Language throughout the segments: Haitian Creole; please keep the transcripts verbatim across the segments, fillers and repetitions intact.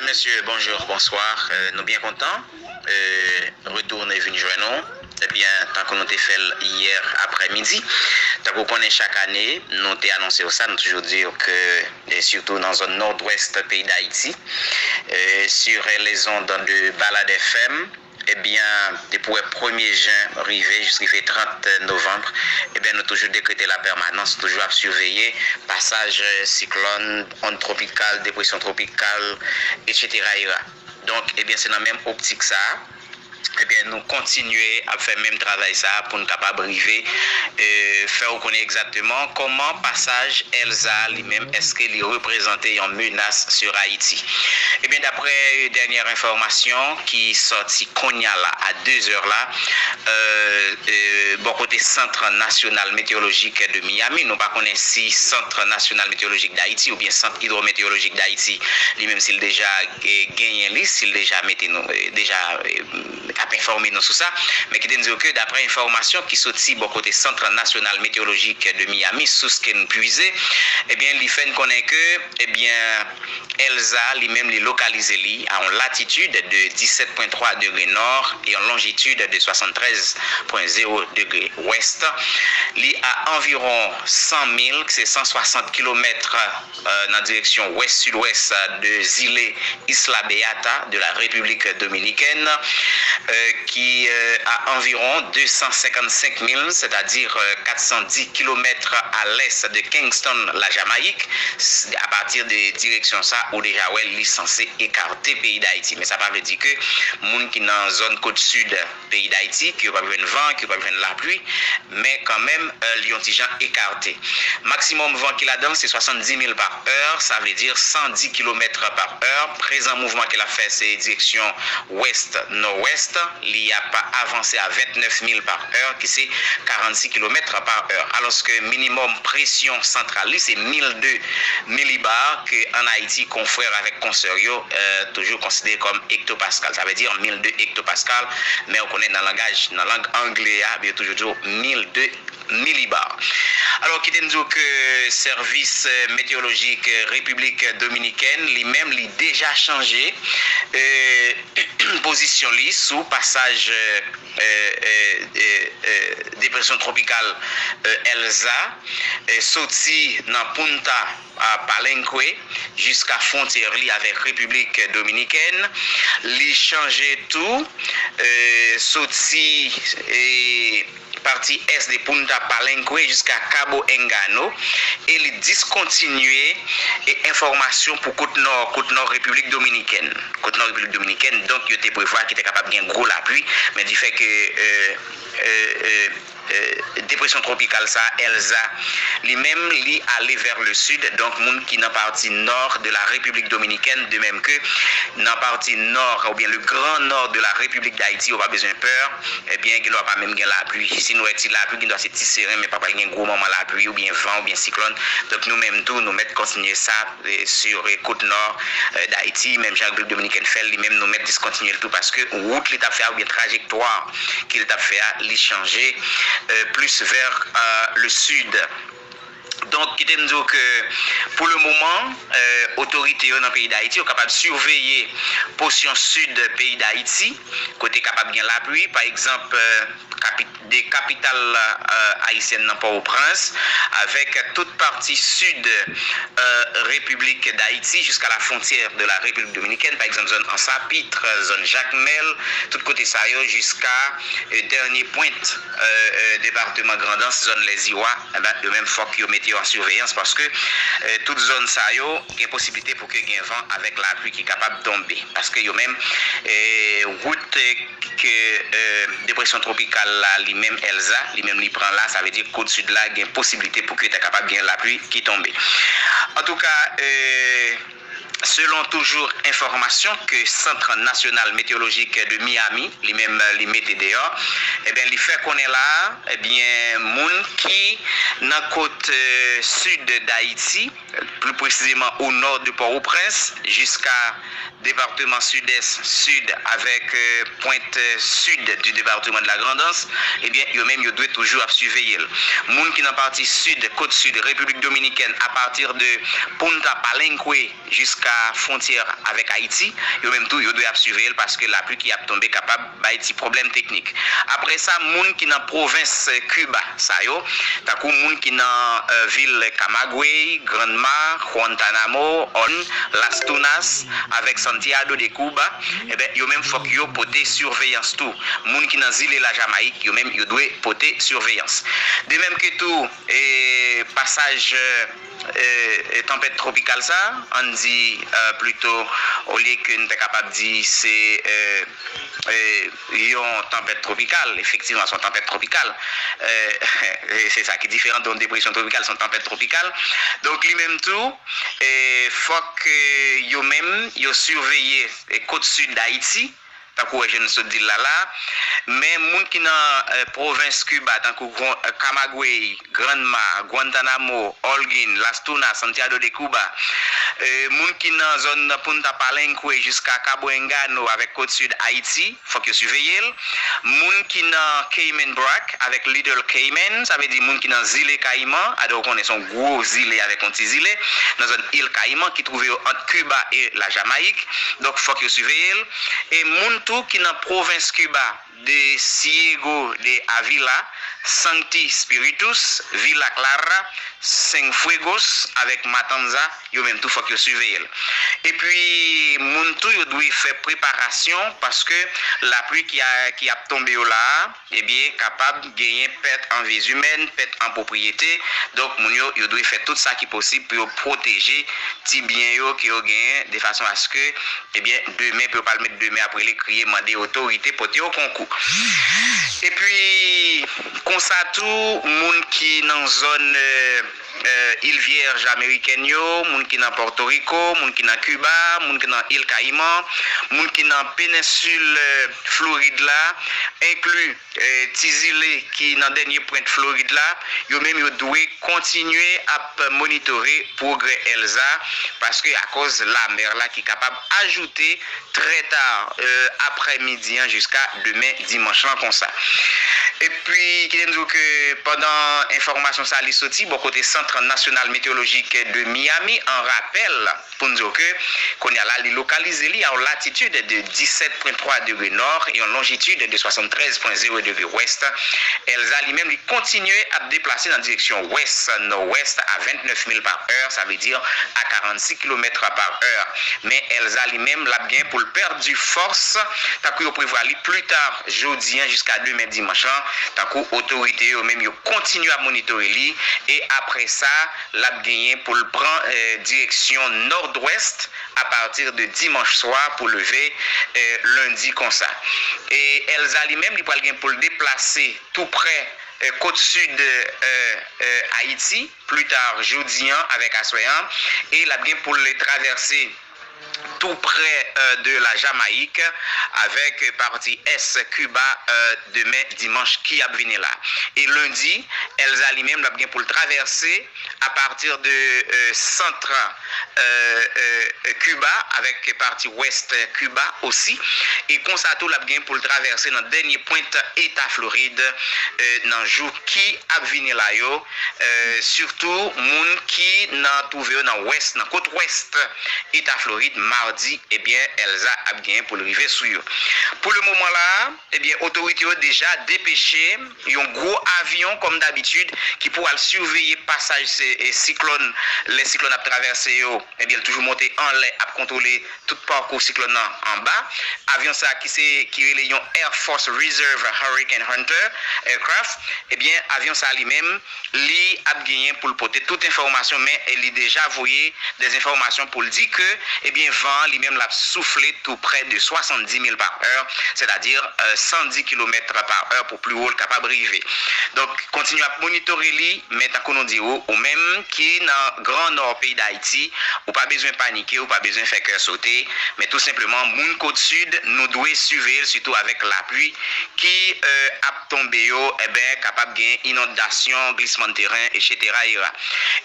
Mesye, bonjou, bonswa. Euh, nou byen kontan euh, retounen vin jwenn nou. Ebyen, tankou nou te fè l yè aprèmidi, tankou konnen chak ane, nou te anonse w sa, nou toujou di w ke, e sitou nan zòn nòdwès peyi Dayiti, euh, sur les ondes de Balad F M, ebyen, depi w wè premye jen rive jis rive trant novanm, ebyen, nou toujou dekrete lapèmanans, toujou ap siveye pasaj siklòn, ond tropikal, depresyon tropikal, etsetera. Donk, ebyen, se nan menm optik sa a, ebyen, nou kontinye ap fè menm travay sa a pou n kapab rive euh, fè w konnen egzakteman kòman pasaj Elsa li menm, èske li reprezante yon menas sur Ayiti. Ebyen, daprè dènyè enfòmasyon ki sòti kounye a la, a de zè la, euh, euh, bò kote Sant Nasyonal Meteyolojik de Miami, nou pa konnen si Sant Nasyonal Meteyolojik Dayiti oubyen Sant Idwometeyolojik Dayiti, li menm si l deja eh, genyen li, si l deja mete nou, eh, deja eh, ap enfòme nou sou sa. Men kite n di w ke daprè enfòmasyon ki soti bò kote Sant Nasyonal Meteyolojik de Miami, sous ke n pwize, ebyen, li fè n konnen ke, ebyen, Elsa, li menm, li lokalize li a yon latitid de disèt pwen twa degre nò e yon lonjitid de swasanntrèz pwen zewo degre wès. Li a anviwon san mil, ki se san swasant kilomèt, euh, nan direksyon wès-sidwès de zile Isla Beata de la République Dominicaine, euh, ki euh, a anviwon de san senkannsenk mil, sètadi euh, kat san dis kilomèt a lès de Kingston, la Jamayik. A pati de direksyon sa, ou deja wè li sanse ekate peyi Dayiti. Men sa pa vle di ke moun ki nan zòn kot sid peyi Dayiti, ke yo p ap jwenn van, ke yo p ap jwenn lapli, men kanmenm, euh, li yon ti jan ekate. Maksimòm van ki ladan l, se swasanndis mil pa è, sa vle di san dis kilomèt pa è. Prezan mouvman ke l ap fè, se direksyon wès-nòwès. Li ap avanse a vennèf mil pa è, ki se karannsis kilomèt pa è. Alòske minimòm presyon santral li, se mil de milibar, ke ann Ayiti, konfrè avèk konsè yo, euh, toujou konsidere kòm ektopaskal. Sa vle di mil de ektopaskal, men ou konnen nan langaj, nan lang angle a, yo toujou di w mil de milibar. Alò, kite n di w ke sèvis euh, meteyolojik euh, Repiblik Dominikèn, li menm, li deja chanje euh, pozisyon li sou pasaj euh, euh, euh, euh, euh, depresyon tropikal euh, Elsa, euh, soti nan Punta a Palenque jiska fwontyè li avèk Repiblik Dominikèn. Li chanje tou, euh, soti e, pati ès de Punta Palenque jiska Cabo Engano, e li diskontinye e, enfòmasyon pou kot nò, kot nò Repiblik Dominikèn. Kot nò Repiblik Dominikèn, donk, yo te prevwa ki te kapab gen gwo lapli, men difè ke euh, euh, euh, euh, depresyon tropikal sa, Elsa, li menm, li ale vers le sud. Donk, moun ki nan pati nò de la République Dominicaine, de même que nan pati nò oubyen le grand nord de la République d'Haïti, ou pa bezwen pè, ebyen, gen dwa pa menm gen lapli. Si nou wè ti lapli, gen dwa se ti seren, men pa pral gen gwo manman lapli oubyen van oubyen siklòn. Donk, nou menm tou, nou mèt kontinye sa, e, sur, e, kot nò, e, Dayiti, menm jan Repiblik Dominikèn fè l, li menm nou mèt diskontinye l tou, paske wout li t ap fè a, oubyen trajektwa ke l t ap fè a, li chanje, e, plis vè, e, le sid. Donk, kite m di w ke, pou le moman, e, otorite yo nan peyi Dayiti, yo kapab siveye pòsyon sid peyi Dayiti, kote kapab gen lapli, pa egzanp, e, kapi-, de kapital, e, ayisyèn nan, Pòtoprens, avèk tout pati sid, e, Repiblik Dayiti jiska la fwontyè de la Repiblik Dominikèn, pa egzanp, zòn Ansapit, zòn Jakmèl, tout kote sa yo, jiska, e, dènye pwent, e, e, depatman Grandans, zòn Lèziwa, enben, yo menm fòk yo mete yo an siveyans, paske, e, tout zòn sa yo, gen posiblite pou ke gen van avèk lapli ki kapab tonbe. Paske yo menm, e, wout, e, ke, e, depresyon tropikal la, li menm Elsa, li menm li pran la, sa vle di kot sid la gen posiblite pou ke ta kapab gen lapli ki tonbe. Antouka, e, selon toujou enfòmasyon ke Sant Nasyonal Meteyolojik de Miami, li menm, li mete deyò, ebyen, li fè konnen la, ebyen, moun ki nan kot, e, sid Dayiti, pli presizeman o nò de Pòtoprens, jiska depatman Sidès, sid, avèk, e, pwent, e, sid du département de la Grandans, ebyen, yo menm, yo dwe toujou ap siveye l. Moun ki nan pati sid, kot sid, Repiblik Dominikèn, apati de Punta Palenque jiska fwontyè avèk Ayiti, yo menm tou, yo dwe ap siveye l paske lapli ki ap tonbe kapab bay ti pwoblèm teknik. Apre sa, moun ki nan pwovens Kiba sa yo, tankou moun ki nan, eh, vil Camagüey, Granma, Guantanamo, Holguín, Las Tunas, avèk Santiago de Cuba, eben, yo menm fòk yo pote siveyans tou. Moun ki nan zile Lajamayik, yo menm, yo dwe pote siveyans. De menm ke tou, eh, pasaj, eh, eh, tanpèt twopikal sa, ann di, eh, plito, olye ke n te kapab di se, eh, eh, yon tanpèt twopikal, efektivman, se yon tanpèt twopikal. Eh, se sa ki diferan de yon depresyon twopikal, se yon tanpèt twopikal. Donk, li menm tou, eh, fòk, eh, yo menm, yo siveye, eh, kot sid Dayiti, tankou wè jan n sot di l la la. Men moun ki nan, eh, pwovens Kiba, tankou Gon-, eh, Camagüey, Granma, Guantanamo, Holguín, Las Tunas, Santiago de Cuba, eh, moun ki nan zòn Punta Palenque jiska Cabo Engaño avèk kot sid Ayiti, fòk yo siveye l. Moun ki nan Cayman Brac avèk Little Cayman, sa vle di moun ki nan zile Kayiman, alò ou konnen se yon gwo zile avèk yon ti zile, nan zòn il Kayiman ki twouve yo ant Kiba e Lajamayik, donk fòk yo siveye l. E moun tou ki nan pwovens Kiba, de Ciego de Ávila, Sancti Spíritus, Villa Clara, Cienfuegos avèk Matanza, yo menm tou fòk yo siveye l. Epi, moun tou yo dwe fè preparasyon paske lapli ki a, ki ap tonbe yo la a, ebyen, kapab genyen pèt an vi imèn, pèt an pwopriyete. Donk, moun yo, yo dwe fè tout sa ki posib pou yo pwoteje ti byen yo ke yo genyen de fason aske, ebyen, demen pou yo pa al met demen ap rele kriye mande otorite pote yo konkou. Epi, konsa tou, moun ki nan zòn, eh, eh, il Vyèj amerikèn yo, moun ki nan Pòtoriko, moun ki nan Kiba, moun ki nan il Kayiman, moun ki nan penensil, eh, Florid la, enkli, eh, ti zile ki nan dènye pwent Florid la, yo menm yo dwe kontinye ap monitore pwogrè Elsa, paske akòz lamè la ki kapab ajoute trè ta, eh, aprèmidi an jiska demen dimanch lan konsa. Epi, kite n di w ke pandan enfòmasyon sa li soti bò kote Sant Nasyonal Meteyolojik de Miami, an rapèl, pou n di w ke kounye a la, li lokalize li a yon latitid de disèt pwen twa degre nò e yon lonjitid de swasanntrèz pwen zewo degre wès. Elsa li menm, li kontinye ap deplase nan direksyon wès, nò-wès, a vennèf mil pa è, sa vle di a karannsis kilomèt pa è. Men Elsa li menm, l ap gen pou l pèdi fòs, tankou yo prevwa li pli ta jodi a jiska demen dimanch lan, tankou otorite yo menm yo kontinye ap monitore li, e apre sa, l ap genyen pou l pran, eh, direksyon nòdwès apati de dimanch swa pou leve, eh, lendi konsa. E Elsa li menm, li pral gen pou l deplase tou prè, eh, kot sid, eh, eh, Ayiti, pli ta jodi a avèk aswè a, e l ap gen pou l travèse tou prè, eh, de la Jamayik, avèk pati ès Kiba, eh, demen dimanch ki ap vini la. E lendi, Elsa li menm, l ap gen pou l travèse apati de, eh, sant, eh, eh, Kiba, avèk pati wès Kiba osi. E konsa tou, l ap gen pou l travèse nan dènye pwent eta Florid, eh, nan jou ki ap vini la yo, eh, sitou moun ki nan twouve yo nan wès, nan kot wès eta Florid, madi, ebyen, Elsa ap genyen pou l rive sou yo. Pou le moman la, ebyen, otorite yo deja depeche yon gwo avyon, kòm dabitid, ki pou al siveye pasaj se, e, siklòn, lè siklòn ap travèse yo, ebyen, l toujou monte anlè, ap kontwole tout pakou siklòn nan anba. Avyon sa ki se, ki rele yon Air Force Reserve Hurricane Hunter aircraft, ebyen, avyon sa li menm, li ap genyen pou l pote tout enfòmasyon, men, e, li deja voye de enfòmasyon pou l di ke, ebyen, van an li menm l ap soufle tou prè de swasanndis mil pa è, sètadi, eh, san dis kilomèt pa è pou pli wo l kapab rive. Donk, kontinye ap monitore li, men tankou nou di ou, ou menm ki nan gran nò peyi Dayiti, ou pa bezwen panike, ou pa bezwen fè kè sote, men tou senpleman, moun kot sid, nou dwe siveye l, sitou avèk lapli ki, eh, ap tonbe yo, eben, kapab gen inondasyon, glisman de teren, etsetera, etsetera.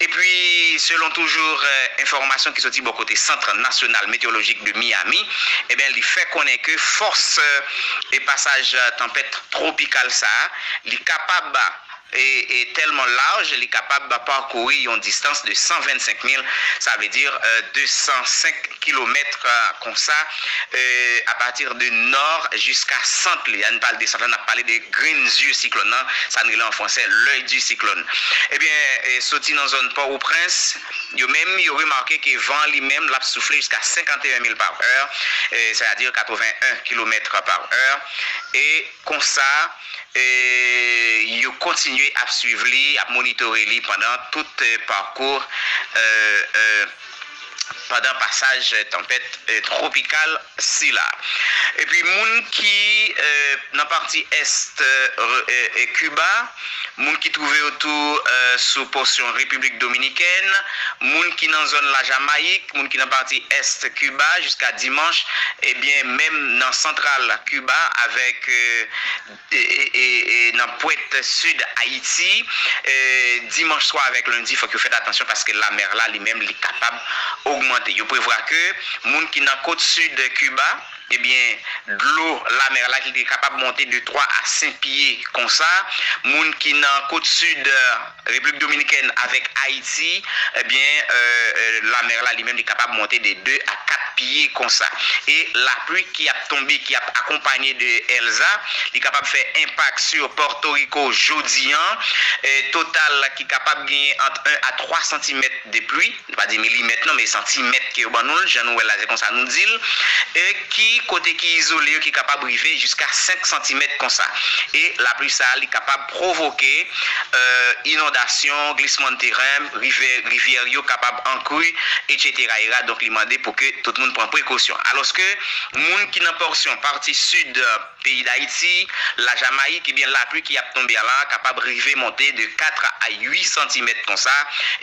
Epi, selon toujou, eh, enfòmasyon ki soti bò kote Sant Nasyonal Meteyolojik de Miami, eben, li fè konnen ke fòs, eh, e pasaj, eh, tanpèt twopikal sa a, li kapab e, e tèlman laj, li kapab pakouri yon distans de san vennsenk mil, sa vle di, euh, de san senk kilomèt, euh, konsa, euh, apati de nò jiska sant li. Ann pale de sant la, n ap pale de grenn zye siklòn nan, sa n rele an fransè l'œil du cyclone. Ebyen, e, soti nan zòn Pòtoprens, yo menm, yo remake ke van li menm, l ap soufle jiska senkanteyen mil pa è, e, sètadi katrevenn kilomèt pa è, e konsa, e, yo kontinye ap swiv li, ap monitore li pandan tout, e, pakou, e, e, pandan pasaj tanpèt, e, twopikal sila. Epi moun ki, e, nan pati ès, e, e, e Kiba, moun ki twouve yo tou, e, sou pòsyon Repiblik Dominikèn, moun ki nan zòn Lajamayik, moun ki nan pati ès Kiba jiska dimanch, ebyen, menm nan santral Kiba avèk, e, e, e, e, e nan pwent sid Ayiti, e, dimanch swa avèk lendi, fòk yo fè atansyon paske lamè la, li menm, li kapab ogmante. Yo prevwa ke moun ki nan kot sid Kiba, ebyen, dlo lamè la ki kapab monte de twa a senk pye konsa. Moun ki nan kot sid, e, Repiblik Dominikèn avèk Ayiti, ebyen, e, e, lamè la li menm li kapab monte de de a kat pye konsa. E lapli ki ap tonbe, ki ap akonpanye de Elsa, li kapab fè enpak sou Pòtoriko jodi an. E, total ki kapab genyen ant en a twa santimèt de pli, nou pa di milimèt non, men santimèt ke yo ban nou l, jan nou wè l la, se konsa nou di l, e ki kote ki izole yo ki kapab rive jiska senk santimèt konsa. E lapli sa a, li kapab pwovoke, e, inondasyon, glisman de teren, rivyè, rivyè yo kapab an kri, etsetera. Donk, li mande pou ke tout moun pran prekosyon. Alòske, moun ki nan pòsyon pati sid, e, peyi Dayiti, Lajamayik, ebyen, lapli ki ap tonbe a la kapab rive monte de kat a uit santimèt konsa,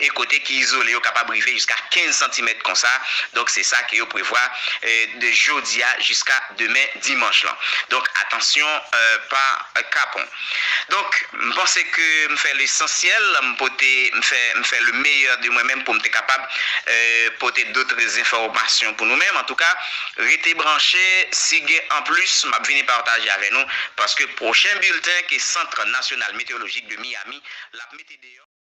e kote ki izole yo kapab rive jiska kenz santimèt konsa. Donk, se sa ke yo prevwa, e, de jodi a jiska demen dimanch lan. Donk, atansyon, e, pa kapon. Donk, m panse ke m fè lesansyèl, m pote, m fè, m fè le meilleur de mwen menm pou m te kapab, e, pote dòt enfòmasyon pou nou menm. Antouka, rete branche, si gen anplis, m ap vini pataje avè nou, paske pwochen bilten ke Sant Nasyonal Meteyolojik de Miami l ap mete deyò,